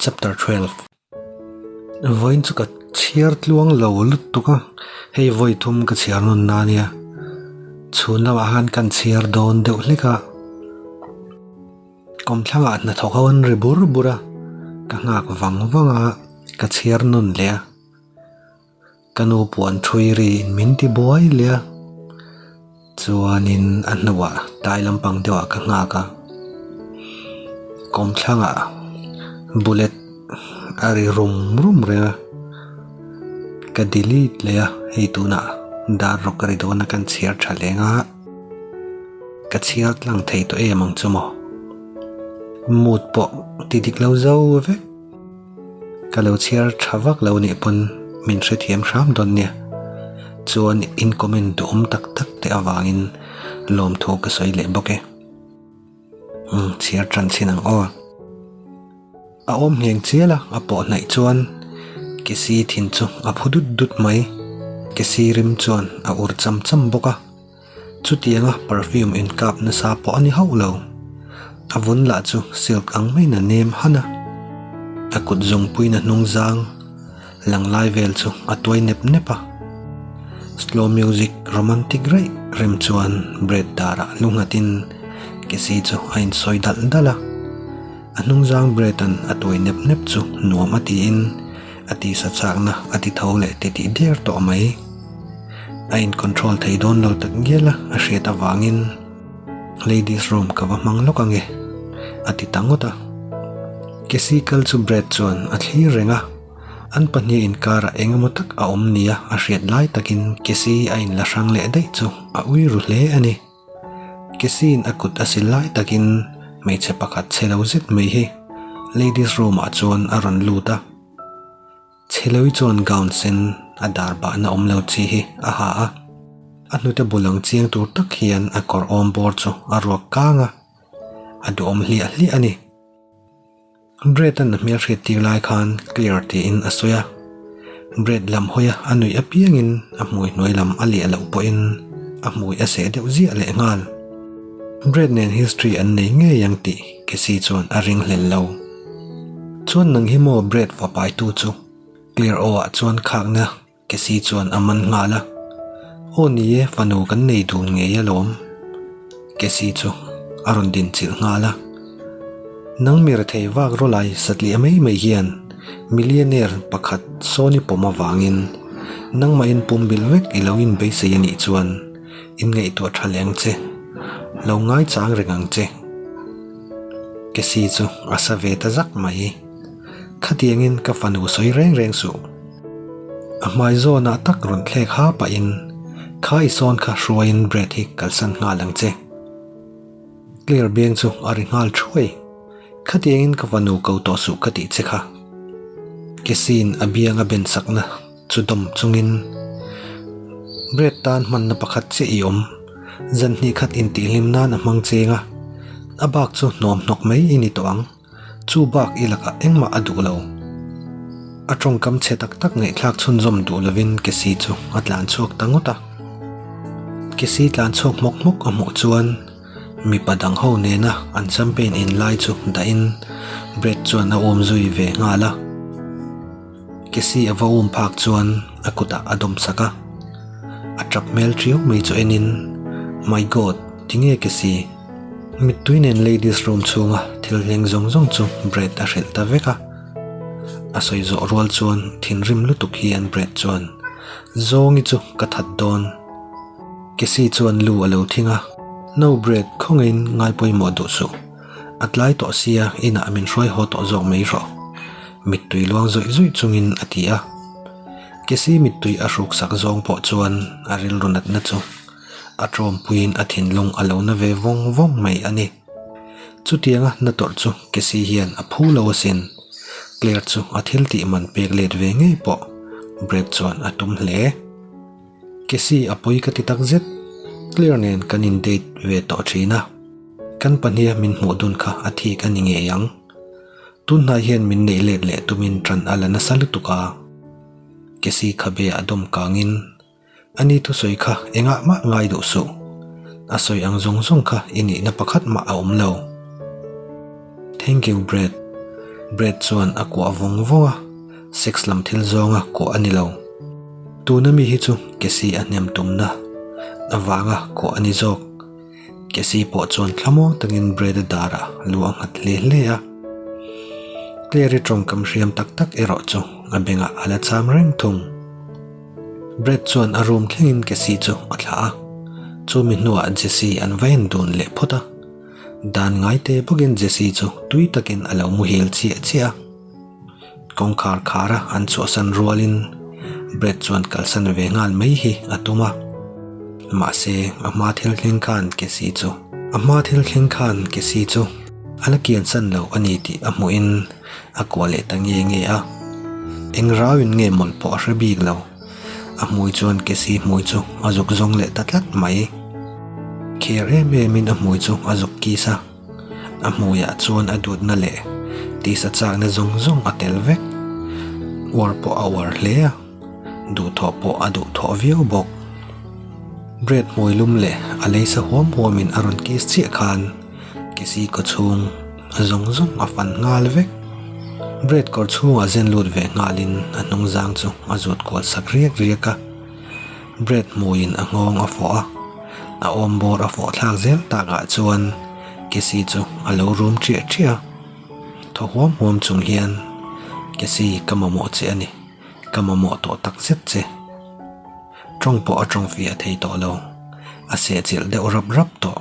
Chapter 12. Vawiin chu ka chhiar tluang lo lutuk a, hei vawi thum ka chhiar nawn na nia. Chhun lamah khan kan chhiar dawn deuh hlek a. Kawmthlangah hnathawk ho an ri bur bur a, ka nghak vang vang a, ka chhiar nawn leh a. Ka nu puan thui ri in min ti buai leh a, chuanin a hnuah tlai lampang deuhah ka nghak a, kawmthlangah bullet a ri rum rum reng a, ka delete leh a, hei tunah dar rawk a ri dawn a kan chhiar tha leng a, ka chhiar tlang thei tawh em ang chu maw, mood pawh ti dik lo zo vek. Ka lo chhiar tha vak lo nih pawn min hrethiam hram dawn nia. Chuan in comment duhawm tak tak te avangin lawmthu ka sawi leh bawk e. Umm chhiar tan chhin ang aw. A awm ngheng chial a, a pawh hnaih chuan Kesi thin chu a phu dut dut mai. Kesi rim chuan a ur cham cham bawk a. Chutianga perfume inkap nasa pawh a ni hauh lo. A vun lah chu silk ang maiin a nem han a. A kut zungpuiin a hnung zang lang lai vel chu a tuai nep nep a. Slow music romantic raih rem chuan bread darah lu nghatin Kesi chu a insawi dalh dalh a. A hnung zang bread an a tuai nep nep chu nuam a tiin a tisa chakna a ti tho leh titih der tawh mai. A in control thei dawn lo tak ngial a, a hriat avangin ladies room ka va hmang lawk ange a ti ta ngawt a. Kesi kal chu Brad chuan a thlir reng a, an pahnih inkarah eng emaw tak a awm nia a hriat lai takin Kesi a inla hrang leh daih chu a ui ru hle a ni. Kesi'n a kut a sil lai takin hmeichhe pakhat chhe lo zet mai hi ladies room ah chuan a rawn lut a. Chheloi chuan gown sen a dar bahna awm lo chi hi a ha a, a hnute bul ang chiang tur tak hian a kawr awm bawr chu a ruak kang a, a duhawm hliah hliah a ni. Brett-a'n a hmel hriat tir lai khan clear tiin a sawi a, Brett lam hawia a nuih apiangin a hmui hnuai lam a liah loh pawhin a hmui a seh deuh ziah leh nghal. Brett nen history an nei ngei ang tih Cassie chuan a ringhlel lo. Chuan nang hi maw Brett va paitu chu? Clear aw ah chuan khakna Cassie chuan a man nghal a. Aw ni e, fanu kan nei dun ngei alawm. Cassie chu a rawn din chilh nghal a. Nang mi rethei vak rawlai satliah mai mai hian millionaire pakhat sawn i pawm avangin nangmahin pumbilh vek i lo inbeisei a nih chuan inngaihtuah tha leh ang che, lo ngaichang reng ang che. Cassie chu a sa ve ta zak mai. Khatiangin ka fanu sawi reng reng suh. A hmai zawnah tak rawn thlek ha pahin kha i sawn kha hruaiin bread hi kalsan nghal ang che. Claire biang chu a ri nghal thuai. Khatiangin ka fanu ko tawh suh ka tih che kha. Cassie-in a biang a ben sakna chu dawm chungin bread tan hmanna pakhat chiah i awm. Zan hnih khat intihhlim nan a hmang cheng a, a bak chu hnawm hnawk mai i ni tawh ang. Chu bak i lakah engmah a duh lo. A tawngkam chhe tak tak ngaihthlak chhunzawm duh lovin Kesi chu a tlan chhuak ta ngawt a. Kesi tlan chhuak hmawk hmawk a hmuh chuan mipa dang ho nena an champagne in lai chu dahin Brad chuan a um zui ve nghal a. Kesi a va um phak chuan a kutah a dawm sak a. A tap hmel tiau mai chu enin, My God, tinge Kesi? Mittui nen ladies room chhunga thil hleng zawng zawng chu Brad a hrilh ta vek a. A sawi zawh rual chuan thinrim lutuk hian Brad chuan, Zawngi chu ka that dawn. Kesi chuan lu a lo thing a, No Brad, khawngaihin ngai pawimawh duh suh. A tlai tawh sia inah min hruai haw tawh zawk mai rawh. Mittui luang zawih zawih chungin a ti a. Kesi mittui a hruk sak zawng pawh chuan a rilru natna chu a tawmpuiin a thinlung a lo na ve vawng vawng mai a ni. Chutianga na tawrh chu Kesi hian a phu lo asin. Claire chu a thil tih man pek let ve ngei pawh Brad chuan a tum hle. Kesi a pawi ka ti tak zet. Claire nen kan in date ve tawh thin a. Kan pahniha min hmuh dun kha a thik a ni ngei ang. Tunhnai hian min neih let leh tumin tan a la nasa lutuk a. Kesi khabe a dawm kangin a ni thusawi kha engah mah ngai duh suh. A sawi ang zawng zawng kha i nihna pakhat mah a awm lo. Thank you Brad. Brad chuan a kuah vawng vawng a, sex lam thil zawnga kuah a ni lo. Tuna mi hi chu Cassie a hnem tumna avanga kuah a ni zawk. Cassie pawh chuan thlamuang takin Brad-a darah lu a nghat hle hle a. Claire-i tawngkam hriam tak tak erawh chu a bengah a la cham reng thung. Brad chuan a room thlengin Cassie chu a thlah a, chumi hnuah Jessie an va en dun leh phawt a. Dan ngai te bawkin Jessie chu tui takin a lo muhil chiah chiah a. Kawngkhar khara an chhuahsan rualin Brad chuan kalsan ve nghal mai hi a tum a. Mahse, a hma thil thleng khan Cassie chu a hma thil thleng khan Cassie chu a la kiansan lo a ni tih a hmuhin a kuah leh ta nge nge a. Eng rauin nge mawlh pawh a hre bik lo. A hmui chuan Cassie hmui chu a zuk zawng leh ta tlat mai. Kher em emin a hmui chu a zuk kis a. A hmuiah chuan a dutna leh tisa chakna zawng zawng a tel vek. Uar pawh a uar hle a, duhthawh pawh a duhthawh viau bawk. Bread hmui lum leh a leisa huam huamin a rawn kiss chiah khan Cassie kawchhung zawng zawng a fan nghal vek. Bread kawr chhungah zen lut ve nghalin a hnungzang chu a zut kual sak riak riak a. Bread hmuiin a nghawng a fawh a, a awm bawr a fawh thlak zel takah chuan Cassie chu a lo rum ṭiah ṭiah a. Thaw huam huam chung hian, Cassie, ka mamawh che a ni. Ka mamawh tawh tak zet che. Ṭawng pawh a ṭawng fiah thei tawh lo. A sehchilh deuh rap rap tawh.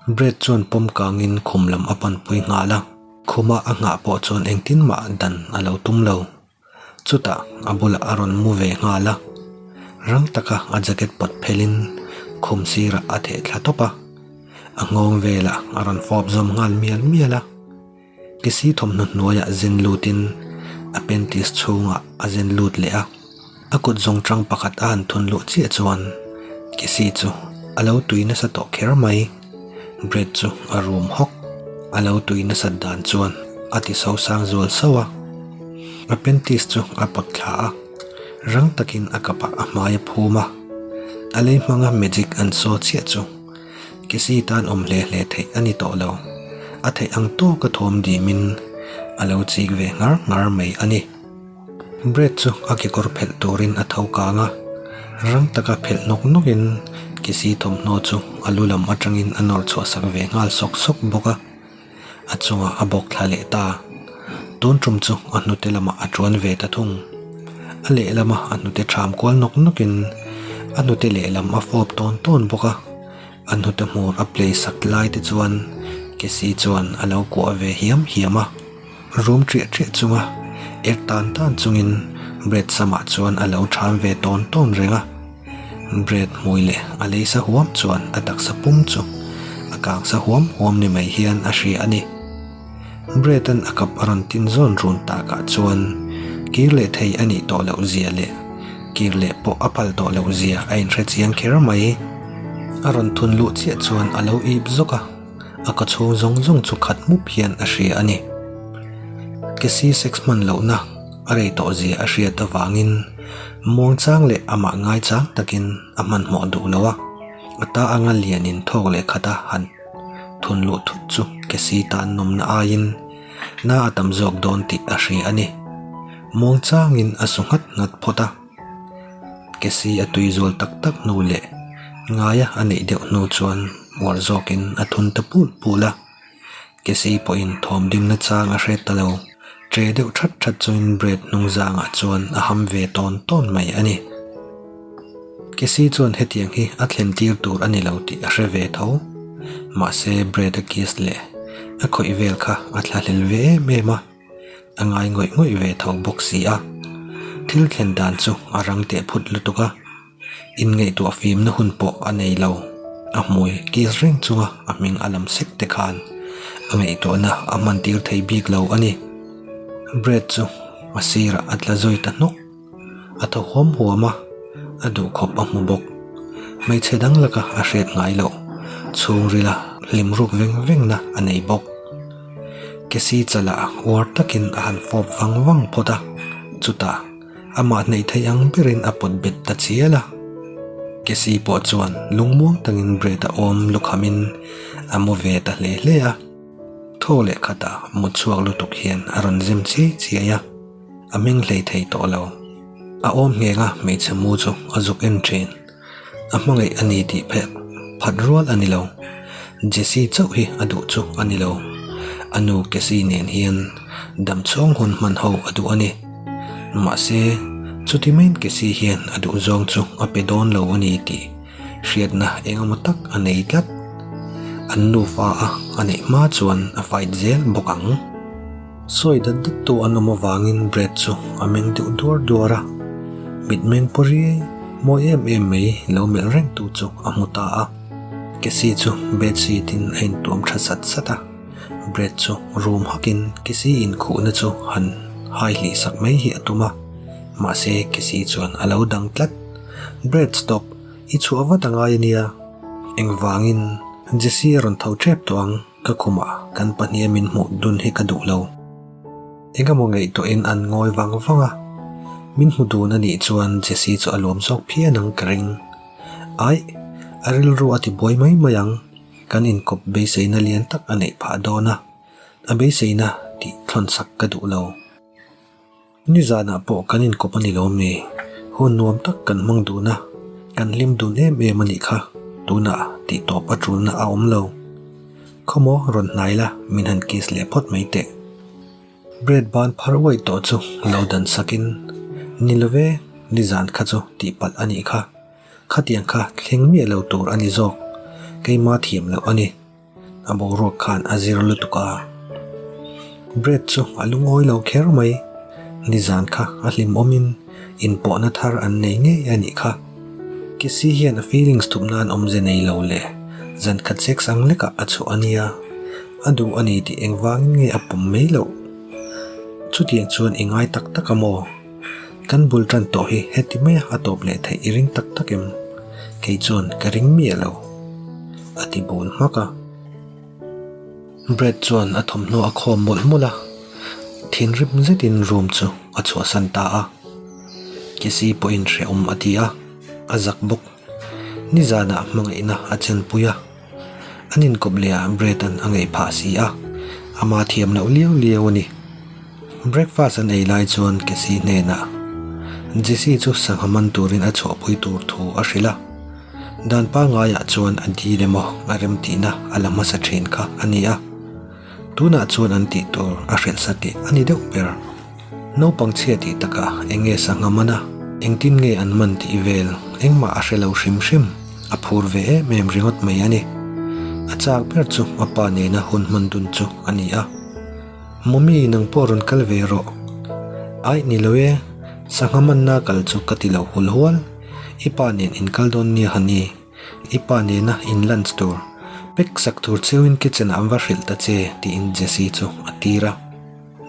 Bread chuan pawm kangin khum lam a panpui nghal a. Khuma a nghah pawh chuan engtin mah dan a lo tum lo. Chutah a bulah a rawn mu ve nghal a, rang taka a jacket pawt phelhin khum sirah a theh thla tawp a, a nghawng velah a rawn fawp zawm nghal mial mial a. Kisi thawmhnaw hnuaiah zen lutin a panties chhungah a zen lut leh a, a kut zawng tang pakhat a han thun luh chiah chuan Kisi chu a lo tui nasa tawh kher mai. Bread chu a rum hawk. A lo tui nasat dan chuan a ti sosang zual sauh a. A panties chu a pawt thla a, rang takin a kapah a hmai a phum a. A lei hmanga magic an saw chiah chu Cassie tan awm hle hle theih a ni tawh lo. A theih ang tawka thawm dimin a lo chik ve nghar nghar mai a ni. Bread chu a kekawr phelh turin a tho kang a, rang taka phelh nawk nawkin Kisi thawmhnaw chu a lu lam atangin a nawr chhuah sak ve nghal sawk sawk bawk a, a chungah a bawk thla leh ta. Tun tum chu a hnute lamah a tuan ve ta thung. A lehlama a hnute ṭham kual nawk nawkin a hnute lehlam a fawp tawn tawn bawk a, a hnute hmur a play sak lai te chuan Kisi chuan a lo kuah ve hiam hiam a. Rum ṭiah ṭiah chunga er tan tan chungin Brad samah chuan a lo ṭham ve tawn tawn reng a. Brad hmui leh a lei sa huam chuan a taksa pum chu a kang sa huam huam ni mai hian a hria a ni. Brad-a'n a kap a rawn tin zawn run takah chuan kir leh thei a nih tawh loh zia leh kir leh pawh a phal tawh loh zia a inhre chiang kher mai. A rawn thun luh chiah chuan a lo ip zawk a. A ka chhung zawng zawng chu khat mup hian a hria a ni. Cassie sex hman lohna a rei tawh zia a hriat avangin muangchang leh amah ngaichang takin a hmanhmawh duh lo a. A ta anga lianin thawk leh khata han thun luh thut chu Cassie tan nawmna aiin na a tam zawk dawn tih a hria a ni. Muangchangin a su nghat nghat phawt a. Cassie a tui zual tak tak hnu leh ngaia a neih deuh hnu chuan uar zawkin a thun ta pul pul a. Cassie pawhin thawm dimna chang a hre ta lo. Tre deuh that that chuin Brad hnung zangah chuan a ham ve tawn tawn mai a ni. Cassie chuan hetiang hi a thlen tir tur a ni lo tih a hre ve tho. Mahse Brad a kiss leh a khawih vel kha a thlahlel ve em em a. A ngai ngawih ngawih ve tho bawk si a, thil thlen dan chu a rang teh phut lutuk a, inngaihtuah fimna hun pawh a nei lo. A hmui kiss reng chunga a hming a lam sek te khan a ngaihtuahna a hman tir thei bik lo a ni. Brad chu a sirah a tla zui ta hnawk. A thaw huam huam a, a duhkhawp a hmu bawk. Hmeichhe dang laka a hriat ngai loh, chhungrila hlim ruk veng vengna a nei bawk. Cassie chalah uar takin a han fawp vang vang phawt a, chutah amah hneih theih ang berin a pawt bet ta chial a. Cassie pawh chuan lungmuang takin Brett-a awm lukhamin a mu ve ta hle hle a. Thaw leh khatah mut chhuak lutuk hian a rawn zem chiai chiai a, a meng hlei thei tawh lo. A awm ngheng a hmeichhe mu chu a zuk en thin. A hmangaih a ni tih phet phat rual a ni lo. Jessie chauh hi a duh chu a ni lo. A nu Cassie nen hian damchhawng hun hman ho a duh a ni. Mahse, chuti maiin Cassie hian a duh zawng chu a pe dawn lo a ni tih hriatna engemaw tak a nei tlat. An nufa a a neih hma chuan a fight zel bawk ang. Sawi dat dat tu an awm avangin Brad chu a meng deuh duar duar a, mitmeng paw riai mawi em em mai lo melh reng tu chu a hmu ta a. Cassie chu bedsheet in a intuam tha sat sat a, Brad chu room hakin Cassie inkhuhna chu han hai hlih sak mai hi a tum a, mahse Cassie chuan a lo dang tlat. Brad stop, i chhuah vat a ngai a nia. Engvangin Jessie a rawn tho tep tawh ang. Ka khumah kan pahniha min hmuh dun hi ka duh lo. Engemaw ngaihtuahin an ngawi vang vang a, min hmu dun a nih chuan Jessie chu a lawm zawk phian ang ka ring. Aih, a rilru a ti buai mai mai ang, kan inkawp beiseina lian tak a neih phah dawn a, a beiseina tih thlawn sak ka duh lo. Nizanah pawh kan inkawp a ni lo mi? Hun nuam tak kan hmang dun a, kan hlim dun em em a nih kha, tunah tih tawp a tulna a awm lo. Khawmaw rawn hnai la, min han kiss leh phawt mai teh. Bread ban phar uaih tawh chu lo dan sakin, Ni lo ve, nizan kha chu tihpalh a nih kha. Khatiang kha thleng miah lo tur a ni zawk, keima thiam loh a ni. A boruak khan a zir lutuk a. Brad chu a lungawi lo kher mai. Nizan kha a hlimawmin inpawhna thar an nei ngei a nih kha. Cassie hian a feelings thup nan awmze nei lo leh zan khat sex ang lekah a chhuah a nia. A duh a ni tih engvangin nge a pawm mai loh? Chutiang chuan i ngai tak tak a maw? Kan bul tan tawh hi heti maia a tawp leh theih i ring tak tak em? Kei chuan ka ring miah lo. A ti bul hmak a. Brad chuan a thawmhnaw a khawm mawlh mawlh a, thinrim zetin room chu a chhuahsan ta a. Cassie pawhin hrehawm a ti a, a zak bawk. Nizanah hmangaihna a chenpui a. An inkawp leh ah Brad an a ngaih phah si a, ama thiam loh liau liau a ni. Breakfast an ei lai chuan Cassie hnenah Jessie chu sangha man turin a chhuahpui tur thu a hrilh a. Dan pangaiah chuan a dil emaw a rem tihna a la hmasa thin kha a ni a. Tunah chuan an tih tur a hrilh sa tih a ni deuh ber. Naupang chhia tih takah eng nge sangha man a, engtin nge an man tih vel engmah a hre lo hrim hrim, a phur ve em em ringawt mai a ni. A chak ber chu a pa nena hun hman dun chu a ni a. Mummy nang pawh rawn kal ve rawh. Aih ni lo e, sangha manna kal chu ka ti lo hul hual, i pa nen in kal dawn nia honey. I pa nena in lunch tur pack sak tur cheuin kitchen ah an va hrilh ta che tiin Jessie chu a tir a.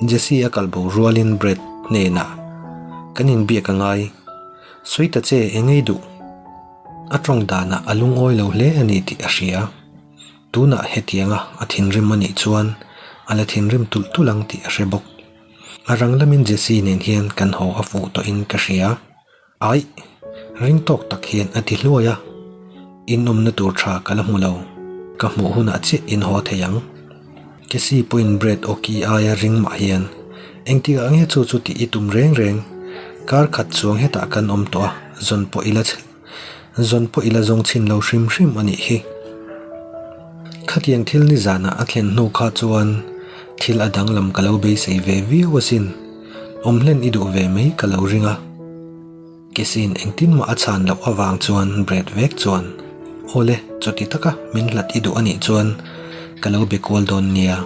Jessie a kal bo rualin Brad hnenah, Kan inbiak a ngai. Sawi ta che eng ei duh? A tawng danah a lungawi lo hle a ni tih a hria. Tunah hetianga a thinrim a nih chuan a la thinrim tulh tulh ang tih a hre bawk. A rang lamin Jessie nen hian kan haw a fuh tawhin ka hria. Aih, ring tawk tak hian a ti hluai a, in awmna tur tha ka la hmu lo, ka hmuh hunah chiah in haw thei ang. Cassie pawhin Brad awki aia ring mah hian, Engtikah nge chu chu tih i tum reng reng? Kar khat chuang hetah kan awm tawh a, zawn pawh ila zawn pawh ila zawng chhin lo hrim hrim a nih hi. Khatiang thil nizanah a thlen hnu kha chuan thil a danglam ka lo beisei ve viau asin. Awm hlen i duh ve mai ka lo ring a. Kesi'n engtin mah a chhan loh avang chuan Brad vek chuan, Awle, chuti taka min hlat i duh anih chuan ka lo be kual dawn nia.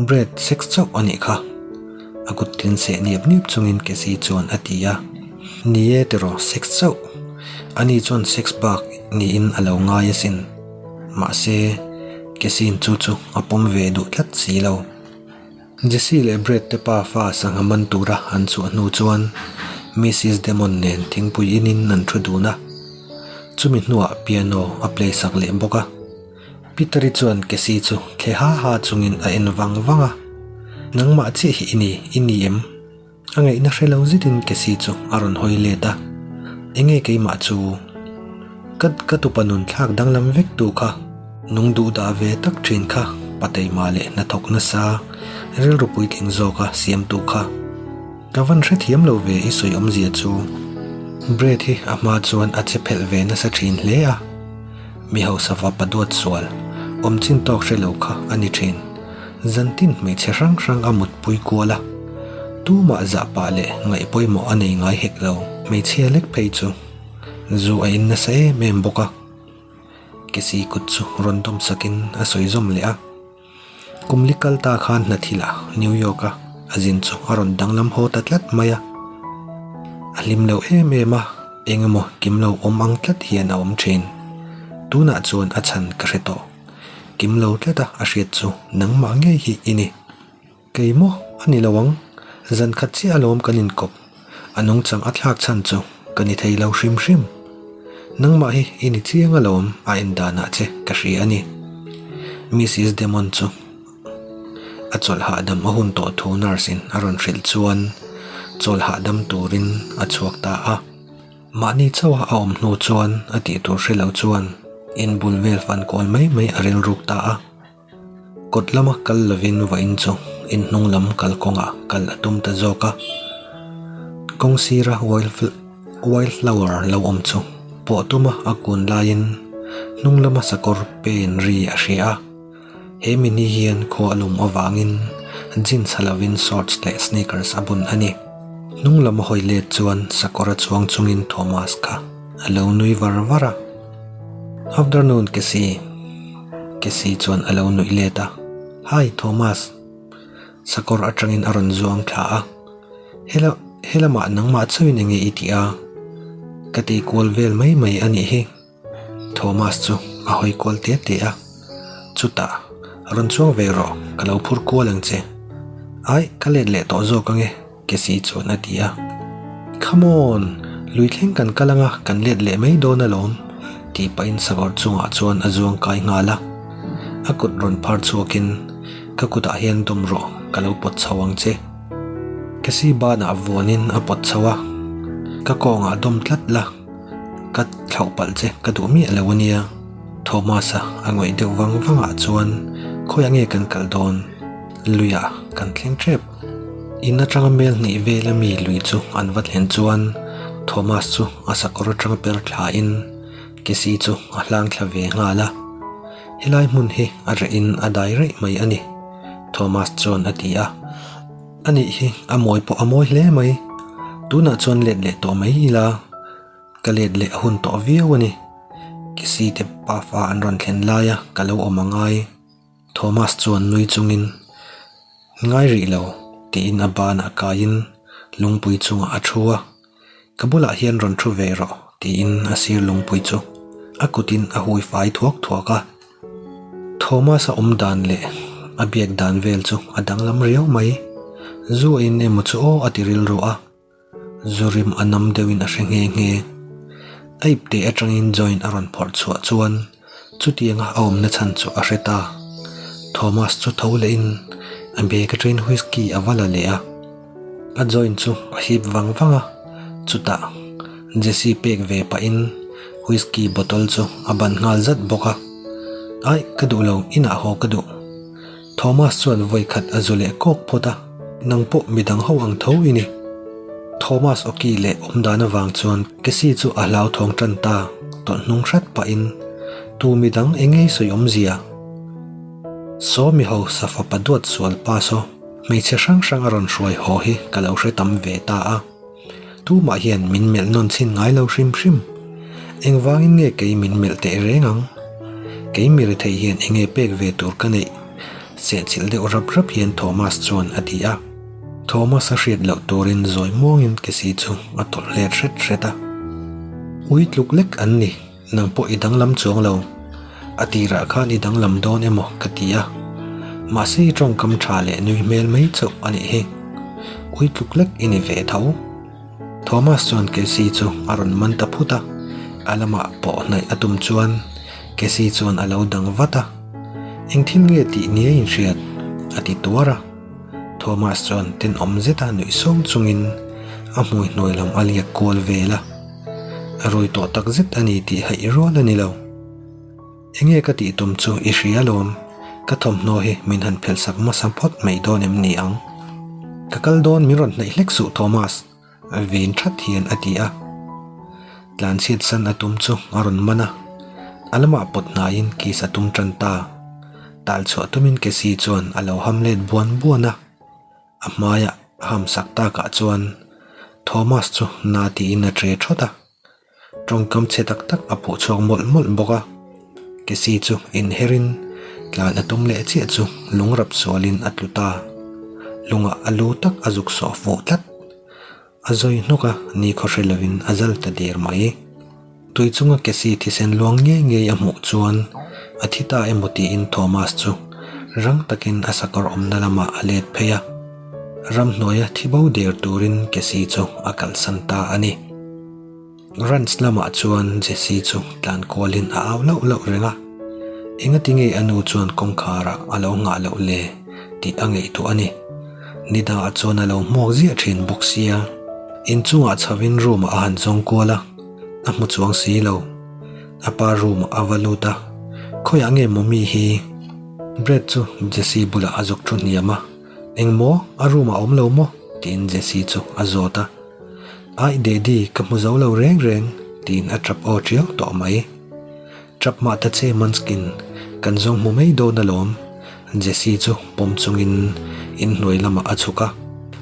Brad sex chauh anih kha. A kut tin seh niap niap chungin Kesi chuan a ti a. Ni e tiraw, sex chauh. Ani chuan sex bak niin a lo ngai asin. Mahse, Kesi'n chu chu a pawm ve duh tlat si lo. Jessie leh Brad te pa fa sangha man tura an chhuah hnu chuan Missis Demon nen thingpui inin an thu dun a. Chumi hnuah piano a play sak leh bawk a. Peter-i chuan Cassie chu thle ha ha chungin a en vang vang a, Nangmah chiah hi i ni, i ni em? A ngaihna hre lo zetin Cassie chu a rawn hawi let a, Enge keimah chu? Ka ka tupa nun thlak danglam vek tu kha, nung duh dah ve tak thin kha. Pa teima leh hnathawk nasa, rilru puitling zawka siamtu kha. Ka van hrethiam lo ve i sawi awmzia chu. Brad hi a hma chuan a che phelh ve nasa thin hle a. Mi hausa vapa duat sual, awm chin tawk hre lo kha a ni thin. Zantin hmeichhe hrang hrang a mutpui kual a. Tumah zah pah leh ngaih pawimawh a nei ngai hek lo. Hmeichhia lek phei chu zu a in nasa em em bawk a. Kesi kut chu rawn dawm sakin a sawi zawm leh a. Kum li kal ta khan hnathil ah New York a a zin chu a rawn danglam haw ta tlat mai a. A hlim lo em em a, eng emaw kim lo awm ang tlat hian a awm thin. Tunah chuan a chhan ka hre tawh. Kim lo tlat a a hriat chu nangmah ngei hi i ni. Kei maw? A ni lo ang. Zan khat chiah alawm kan inkawp. A nungchang a thlak chhan chu ka ni thei lo hrim hrim. Nangmah hi i ni chiang alawm a en danah che ka hria a ni. Mrs Demon chu a chawlh hahdam a hun tawh thu nurse in a rawn hrilh chuan chawlh hahdam turin a chhuak ta a. Mahni chauha a awm hnu chuan a tih tur hre lo chuan inbul vel fan kual mai mai a rilruk ta a. Kawt lama kal lovin vawiin chu inhnung lam kalkawngah kal a tum ta zawk a. Kawng sira wildflower lo awm chu pawh tuma a kun laiin hnung lama sakawr pen ri a hria a. He mi ni hian khua a lum avangin jeans ha lovin shorts leh sneakers a bun a ni. Hnung lam a hawi let chuan sakawr a chuang chungin Thomas kha a lo nui var var a. Afternoon Cassie. Cassie chuan a lo nuih let a, Hi Thomas. Sakawr atangin a rawn zuang thla a, Hela helamah nangmah chauhin enge i tih a? Ka tei kual vel mai mai a nih hi. Thomas chu a hawi kual te te a, Chutah, rawn chuang ve rawh, ka lo phur kual ang che. Ai, ka let leh tawh zawk ange. Cassie chuan a ti a. Come on! Lui thleng kan kal anga kan let leh mai dawn alawm, tih pahin sakawr chungah chuan a zuang kai nghal a. A kut rawn phar chhuakin, Ka kutah hian dawm rawh, ka lo pawt chho ang che. Cassie banah vuanin a pawt chho a, Ka kawngah dawm tlat la, ka thlauh palh che ka duh miah lo ania. Thomas-a a ngawih deuh vang vangah chuan, Khawiah nge kan kal dawn? Luiah kan thleng tep. In atanga mel hnih vel a mi lui chu an va thlen chuan Thomas chu a sakawr atanga per thla in Cassie chu a hlang thla ve nghal a. Helai hmun hi a reh in a dai raih mai a ni, Thomas chuan a ti a. Anih hi a mawi pawh a mawi hle mai. Tunah chuan let leh tawh mai ila. Ka let leh a hun tawh viau a ni. Cassie te pafa an rawn thlen laia ka lo awm angai. Thomas chuan nui chungin, Ngai rih lo, tiin a banah kaiin lungpui chungah a thu a. Ka bulah hian rawn thu ve rawh, tiin a sir lungpui chu a kutin a hui fai thuak thuak a. Thomas-a awm dan leh a biak dan vel chu a danglam riau mai. Zu a in emaw chu aw a ti rilru a. Zu rim a nam deuhin a hre nghe nghe. A ipte atangin joint a rawn phawrh chhuah chuan chutianga a awmna chhan chu a hre ta. Thomas chu tho lehin a bag atangin whisky a va la leh a. A joint chu a hip vang vang a, chutah Jesse pek ve pahin whisky bottle chu a ban nghal zat bawk a. Aih, ka duh lo, inah haw ka duh. Thomas chuan vawi khat a zu leh kawk phawt a, Nang pawh midang ho ang tho i ni. Thomas awki leh awmdan avang chuan Cassie chu a hlauthawng tan ta, tawlh hnung hrat pahin, Tu midang eng ngei sawi awmzia? Saw mi hausa fapa duat sual pa saw hmeichhe hrang hrang a rawn hruai haw hi ka lo hre tam ve ta a. Tumah hian min melh nawn chhin ngai lo hrim hrim. Engvangin nge kei min melh teh reng ang? Kei mi rethei hian enge pek ve tur ka neih? Sehchilh deuh rap rap hian Thomas chuan a ti a. Thomas a hriat loh turin zawi muangin Cassie chu a tawlh let hret hret a. Ui tluk lek an ni. Nang pawh i danglam chuang lo. A tirah khan i danglam dawn emaw ka ti a. Mahse i tawngkam tha leh nui hmel mai chauh a nih hi. Ui tluk lek i ni ve tho. Thomas chuan Cassie chu a rawn man ta phut a. A lamah pawh hnaih a tum chuan Cassie chuan a lo dang vat a. Eng thil nge tih nia inhriat? a ti tuar a. Thomas chuan tenawm zeta nuih sawng chungin a hmui hnuai lam a liak kual vel a. A rui tawh tak zet a ni tih haih rual a ni lo. Enge ka tih tum chu i hria alawm. Ka thawmhnaw hi min han phelh sak hmasa phawt mai dawn em ni ang? Ka kal dawn min rawn hnaih hlek suh Thomas, vin that hian a ti a. Tlanchhiat san a tum chu a rawn man a, a lamah pawt hnaiin kiss a tum tan ta. Tal chhuah tumin Cassie chuan a lo ham let buan buan a. A hmaiah a ham sak takah chuan Thomas chu na tiin a tre thawt a. Tawngkam chhe tak tak a phuh chhuak mawlh mawlh bawk a, Cassie chu inherin tlan a tum leh chiah chu lung rap sualin a tlu ta. Lungah a lu tak a zuk sawh fuh tlat. A zawi hnawk a, nikhaw hre lovin a zal ta der mai. Tui chunga Cassie thisen luang ngei ngei a hmuh chuan a thi ta emaw tiin Thomas chu rang takin a sakawr awmna lamah a let phei a. Ramhnuaia thi bo der turin Cassie chu a kalsan ta a ni. Ranch lamah chuan Jesse chu tlan kualin a au lauh lauh reng a, engati nge a nu chuan kawngkharah a lo nghah loh le tih a ngaihtuah a ni. Ni dangah chuan a lo hmuak ziah thin bawk sia, inchungah chhovin room-ah a han zawng kual a, a hmu chuang si lo. A pa room-ah a va lut a, Khawiah nge mawmi hi? Brad chu Jesse bulah a zuk thu hniam a, Engmaw? A room-ah a awm lo maw? tiin Jesse chu a zawt a. Aih Daddy, ka hmu zo lo reng reng, tiin a tap aw tiau tawh mai. Tap mah ta che Munchkin, kan zawng hmu mai dawn alawm. Jessie chu pawm chungin inhnuai lamah a chhuk a,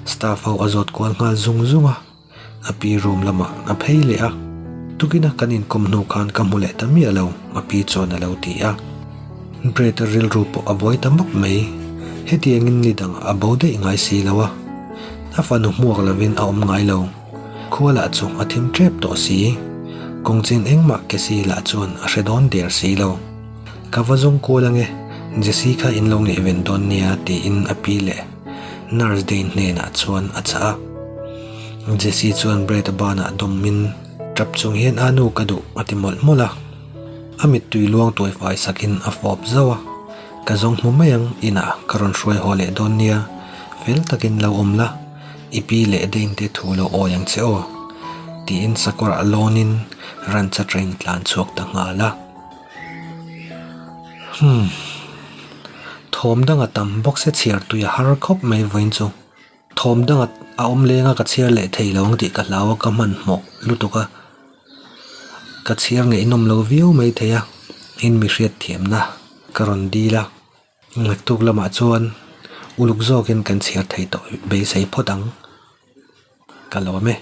staff ho a zawt kual nghal zung zung a, a pi room lamah a phei leh a. Tukina kan inkawm hnu khan ka hmu leh ta miah lo, a pi chuan a lo ti a. Brett-a rilru pawh a buai ta mawp mai, hetiangin ni dang a bo daih ngai si lo a. A fanu hmuak lovin a awm ngai lo. Khua lah chu a thim tep tawh si. Kawngchin engmah Cassie lah chuan a hre dawn der si lo. Ka va zawng kual ange, Jessie kha in lo ngaihven dawn nia tiin a pi leh Nurse Dane hnenah chuan a chah a. Jessie chuan Brett-a banah dawmin tap chung hian a nu ka duh a ti mawlh mawlh a. A mittui luang tuai fai sakin a fawp zauh a. Ka zawng hmu mai ang, inah ka rawn hruai haw leh dawn nia, fel takin lo awm la, i pi leh Dane te thu lo awi ang che aw, tiin sakawrah lawnin rancha train tlan chhuak ta nghal a. Humm. Thawm danga tam bawk se chhiar tui a har khawp mai vawiin chu. Thawm danga a awm lenga ka chhiar leh thei lo ang tih ka hlau a, ka hmanhmawh lutuk a. Ka chhiar ngaihnawm lo viau mai thei a, in mi hriat thiamna ka rawn dil a, naktuk lamah chuan uluk zawkin kan chhiar thei tawh beisei phawt ang, ka lawm e.